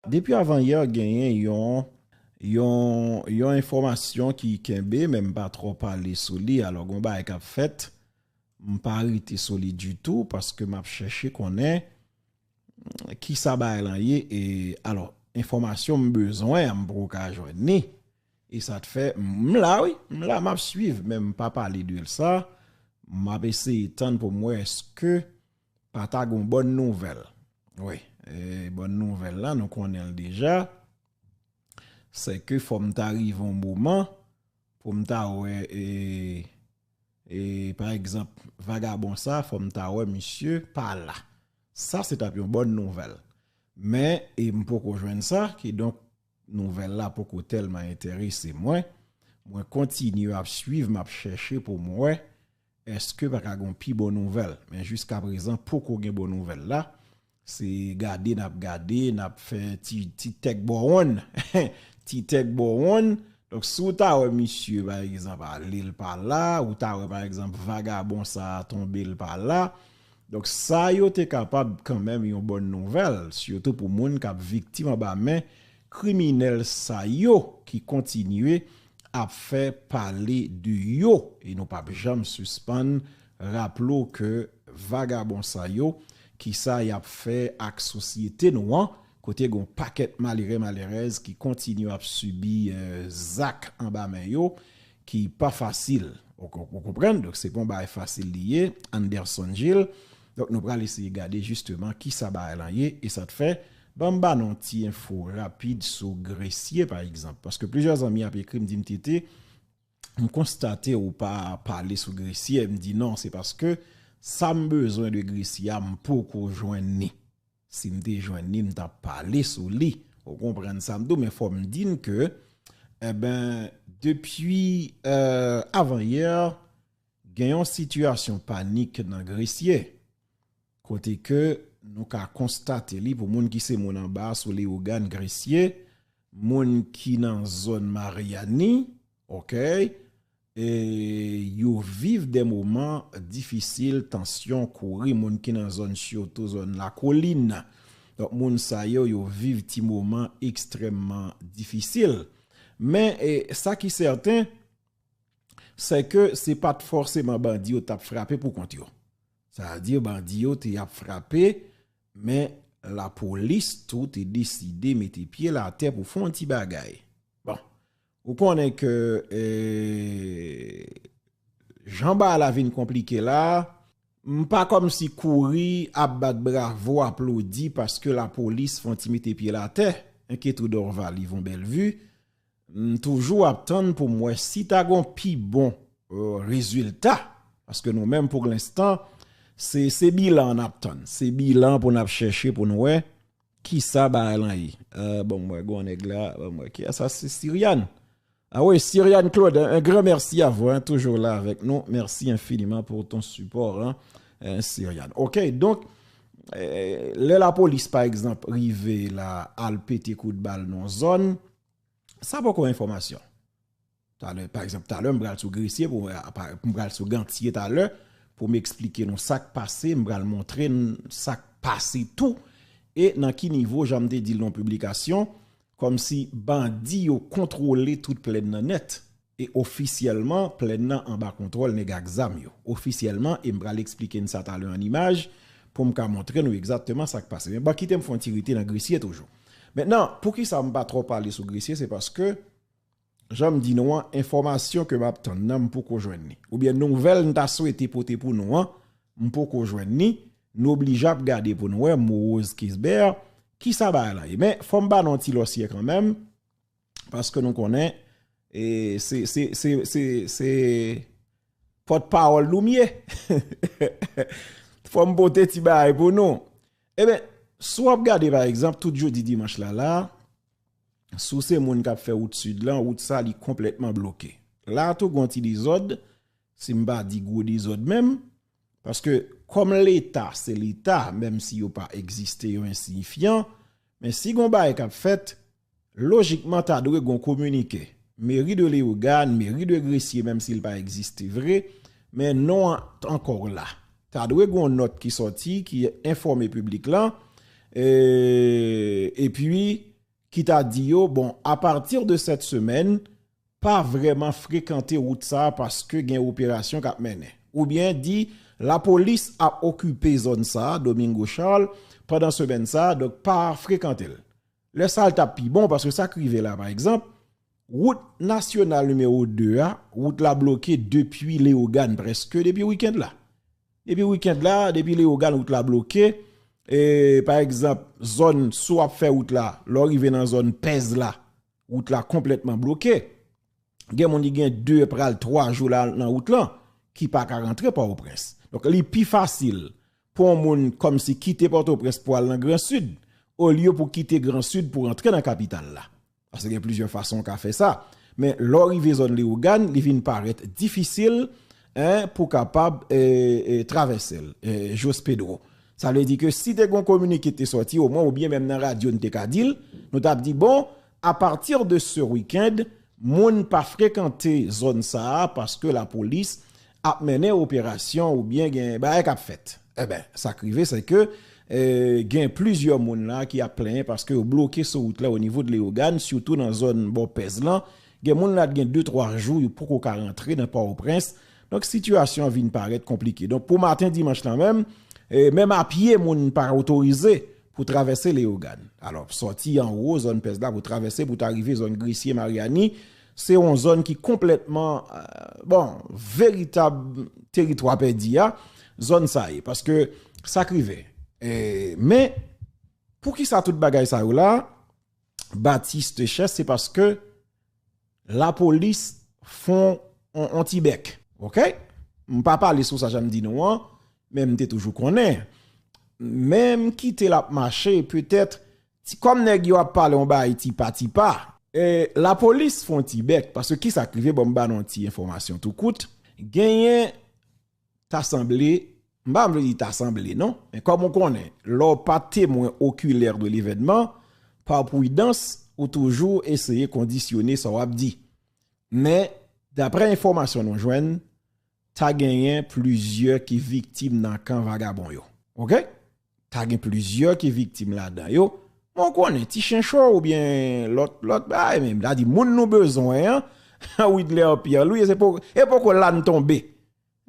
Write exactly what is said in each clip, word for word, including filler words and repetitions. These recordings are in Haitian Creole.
Depi avan yè, genyen yon, yon, yon enfòmasyon ki kenbe, men m pa twò pale sou li. Alò, gon bagay k ap fèt, m pa rete sou li ditou, paske m ap chèche konnen ki sa bagay lan ye. E, alò, enfòmasyon m bezwen an, m poko ka jwenn li. E sa t fè, m la, wi, m la, m ap swiv, men m pa pale de sa. M ap eseye tann pou m wè èske pa ta gon bòn nouvèl. Wi, e, bòn nouvèl la, nou konnen l deja. Se ke fò m ta rive yon moman pou m ta wè, e, e, pa egzanp, vagabon sa, fò m ta wè misye pa la. Sa se t ap yon bòn nouvèl. Men, e, m poko jwenn sa, kidonk, nouvèl la poko tèlman enterese mwen. Mwen kontinye ap swiv, m ap chèche pou m wè èske pa ka gon pi bon nouvèl. Men jiska prezan, poko gen bon nouvèl la. Se gade n ap gade, n ap fè ti, ti tèk bò wonn. Ti tèk bò wonn. Donk, si w ta wè misye, pa egzanp, ale l pa la, ou ta wè, pa egzanp, vagabon sa a tonbe l pa la. Donk, sa yo te kapab kanmenm yon bòn nouvèl, sitou pou moun k ap viktim anba men kriminèl sa yo ki kontinye ap fè pale de yo. E nou p ap janm sispann raple w ke vagabon sa yo, ki sa y ap fè ak sosyete nou an, kote gen yon pakèt malere, malerèz ki kontinye ap sibi, eh, zak anba men yo, ki pa fasil. Ou, ou, ou konprann? Donk, se pa yon bagay fasil li ye, Anderson Gilles. Donk, nou pral eseye gade jisteman ki sa bagay lan ye, e sa t fè, ban m ba nou yon ti enfo rapid sou Gresye, pa egzanp. Paske plizyè zanmi ap ekri m, di m, "Tete, m konstate ou pa pale sou Gresye." M di, "Non, se paske sa m bezwen de Gresye a, m poko jwenn ni." Si m te jwenn li, m t ap pale sou li. Ou konprann sa m di w, men fò m di n ke, eben, depi, eh, avan yè, gen yon sitiyasyon panik nan Gresye. Kote ke nou ka konstate li pou moun ki se moun anba sou Leyogàn, Gresye, moun ki nan zòn Maryani, oke, e yo viv de moman difisil, tansyon, kouri, moun ki nan zòn, sitou zòn Lakolin. Donk, moun sa yo, yo viv ti moman ekstrèmman difisil. Men, e, sa ki sèten, se ke se pa t fòseman bandi yo t ap frape pou kont yo. Sa vle di, bandi yo te ap frape, men lapolis tou te deside mete pye l atè pou fè yon ti bagay. Bon, ou konnen ke, eh, jan bagay la vin konplike la, m pa kòmsi kouri ap bat bravo, aplodi paske lapolis fè yon ti mete pye l atè. Enkyete w, Dorval Yvon Bellevue, m toujou ap tann pou m wè si ta gon pi bon, eh, rezilta. Paske nou menm, pou lenstan, se, se bilan n ap tann. Se bilan pou n ap chèche pou n wè ki sa bagay lan ye. Eh, bon, m wè gon nèg la, bon, m wè ki sa, se Sirian. Ah wi, Sirian Claude, un, un grand merci à vous, hein, toujours là avec nous. Merci infiniment pour ton support, hein, eh, Sirian. Oke, donk, eh, lè lapolis, pa egzanp, rive la, al pete kout bal nan zòn, sa poko enfòmasyon. Talè, pa egzanp, talè, m pral sou Gresye, pou, pa, m pral sou Gantye talè, pou m eksplike nou sa k pase, m pral montre n sa k pase tou, e nan ki nivo, jan m te di l nan piblikasyon, kòmsi bandi yo kontwole tout plèn nan nèt, e ofisyèlman, plèn nan anba kontwòl nèg ak zam yo. Ofisyèlman, e m pral eksplike n sa talè an imaj, pou m ka montre nou egzakteman sa k pase. Men bon, kite m fè yon ti rete nan Gresye toujou. Mentnan, poukisa m pa twò pale sou Gresye, se paske, jan m di nou an, enfòmasyon ke m ap tann nan, m poko jwenn li. Oubyen nouvèl m ta swete pote pou nou an, m poko jwenn li. Nou oblije ap gade pou nou wè, Morose Kisbert, ki sa bagay la ye. Men, fò m ba nou yon ti lòsyè kanmenm, paske nou konnen, e, se, se, se, se, se pòtpawòl nou m ye. Fò m pote ti bagay pou nou. Eben, si w ap gade, pa egzanp, tout jodi dimanch la, la, si w se moun k ap fè wout sid lan, wout sa, li konplètman bloke. La tou, gon ti dezòd, si m pa di gwo dezòd menm, paske kòm Leta, se Leta, menm si yo pa egziste, yo ensiyifyan, men si gon bagay k ap fèt, lojikman, ta dwe gon kominike. Meri de Leyogàn, meri de Gresye, menm si l pa egziste vre, men non an ankò la. Ta dwe gon nòt ki sòti, ki enfòme piblik lan, e, epi, ki ta di yo, bon, à partir de cette semaine, pa vrèman frekante wout sa a paske gen operasyon k ap mennen. Oubyen di, lapolis ap okipe zòn sa a, Domingo Charles, pandan semèn sa a, donk pa frekante l. Lè sa a, l t ap pi bon, paske sa k rive la, pa egzanp, wout nasyonal nimewo de a, wout la bloke depi Leyogàn, prèske depi wikenn la. Depi wikenn la, depi Leyogàn, wout la bloke. E, pa egzanp, zòn, si w ap fè wout la, lè w rive nan zòn Pèz la, wout la konplètman bloke. Gen moun ki gen de pral twa jou la nan wout lan, ki pa ka rantre Pòtoprens. Donk, li pi fasil pou yon moun kòmsi kite Pòtoprens pou al nan Gran Sid, olye pou kite Gran Sid pou rantre nan kapital la. Paske gen plizyè fason w ka fè sa. Men lè w rive zòn Leyogàn, li vin parèt difisil, en, pou kapab, e, e, travèse l, e, Jos Pedro. Sa vle di ke si te gen yon kominike ki te sòti, omwen, oubyen menm nan radyo n te ka di l, nou t ap di, bon, à partir de ce week-end, moun pa frekante zòn sa a paske lapolis ap mennen operasyon oubyen gen bagay k ap fèt. Enben, sa k rive, se ke, e, gen plizyè moun la ki ap plenyen paske yo bloke sou wout la o nivo de Leyogàn, sitou nan zòn bò Pèz lan. Gen moun la t gen de, twa jou, yo poko ka rantre nan Pòtoprens. Donk, sitiyasyon an vin parèt konplike. Donk, pou maten dimanch lan menm, e, menm a pye, moun pa otorize pou travèse Leyogàn. Alò, sòti anwo, zòn Pèz la, pou travèse, pou ta rive zòn Gresye, Maryani, se yon zòn ki konplètman, e, bon, veritab teritwa pèdi a, zòn sa ye. Paske sa k rive. E, men, poukisa tout bagay sa yo la, Baptiste Chess, se paske lapolis fè yon, yon ti bèk. Oke? M pa pale sou sa jan m di nou an, men m te toujou konnen. Men m kite l ap mache, petèt, ti, kòm nèg yo ap pale yon bagay ti pa ti pa, e, lapolis fè yon ti bèk, paske kisa k rive, bon, m ba nou yon ti enfòmasyon tou kout. Genyen ta sanble, m pa vle di ta sanble, non, men kòm ou konnen, lè w pa temwen okilè de levènman, pa pridans, ou toujou eseye kondisyone sa w ap di. Men, daprè enfòmasyon nou jwenn, ta genyen plizyè ki viktim nan kan vagabon yo. Oke? Ta gen plizyè ki viktim ladan yo. Men w konnen, ti chen cho oubyen lòt, lòt bagay menm. Ta di, moun nou bezwen an, Widler Pierre Louis, e se po-, e poko la n tonbe.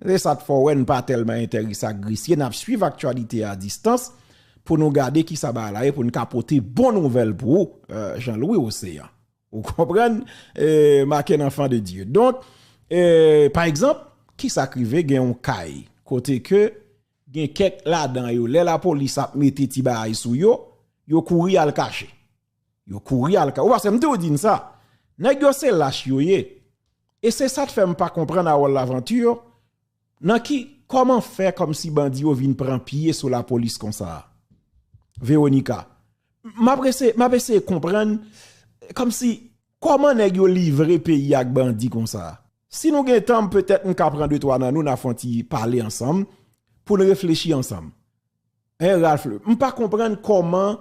Se sa k fè w wè n pa tèlman enterese ak Gresye, n ap swiv aktyalite a distans pou nou gade kisa bagay la ye, pou n ka pote bon nouvèl pou ou, e, Jean Louis Océan. Ou konprann? E, Maken Enfant de Dieu. Donk, e, pa egzanp, kisa k rive gen yon kay kote ke gen kèk ladan yo, lè lapolis ap mete ti bagay sou yo, yo kouri al kache. Yo kouri al kache. Ou pa se m te w di n sa. Nèg yo se lach yo ye. E se sa k fè m pa konprann Harold Laventure, nan ki, kòman fè kòmsi bandi yo vin pran pye sou lapolis konsa a? Veronica, m ap eseye, m ap eseye konprann, kòmsi, kòman nèg yo livre peyi ak bandi konsa a? Si nou gen tan, petèt m ka pran de twa nan nou, n a fè yon ti pale ansanm, pou n reflechi ansanm. Hein, Ralph, m pa konprann kòman,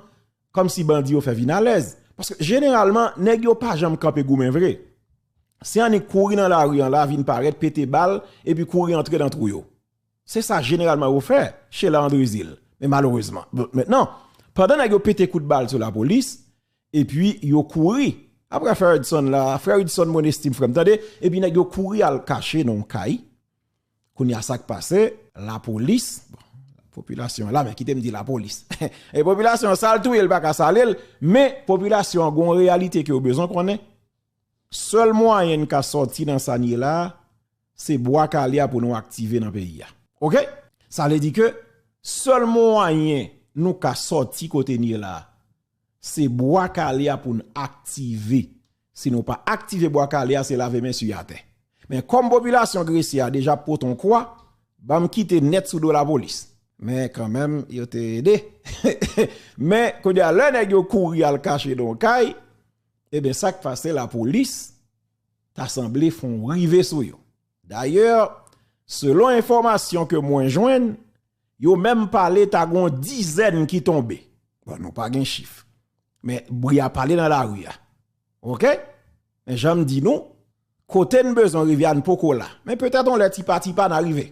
kòmsi bandi yo fè vin alèz. Paske jeneralman, nèg yo pa janm kanpe goumen vre. Se annik kouri nan lari an la, vin parèt, pete bal, epi kouri antre nan twou yo. Se sa jeneralman yo fè, Sheila Andrézil. Men malerezman. Bon, mentnan, pandan nèg yo pete kout bal sou lapolis, epi yo kouri. Apre frè Hudson la, frè Hudson Monestim, frè m, tande, epi nèg yo kouri al kache nan yon kay. Kounye a sa k pase, lapolis, bon, popilasyon an la, men kite m di lapolis. E popilasyon an, sa l touye, l pa ka sale l, men popilasyon an gen yon reyalite ke yo bezwen konnen. Sèl mwayen n ka sòti nan sa n ye la a, se bwa kale a pou nou aktive nan peyi a. Oke? Sa vle di ke sèl mwayen nou ka sòti kote n ye la a, se bwa kale a pou n aktive. Si nou pa aktive bwa kale a, se lave men sou atè. Men kòm popilasyon Gresye a deja pote yon kwa, ban m kite nèt sou do lapolis. Men kanmenm, yo te ede. Men, kounye a, lè nèg yo kouri al kache nan yon kay, ebyen, sa k pase, lapolis ta sanble fè yon rive sou yo. Dayè, selon enfòmasyon ke mwen jwenn, yo menm pale ta gen yon dizèn ki tonbe. Bon, nou pa gen chif. Men bri a pale nan lari a. Oke? Men jan m di nou, kote n bezwen rive a, n poko la. Men petèt yon lè tipa tipa n a rive.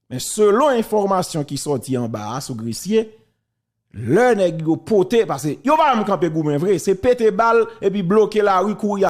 Men selon enfòmasyon ki sòti anba a sou Gresye, Lè nèg yo pote, paske yo pa menm kanpe goumen vre, se pete bal epi bloke lari kouri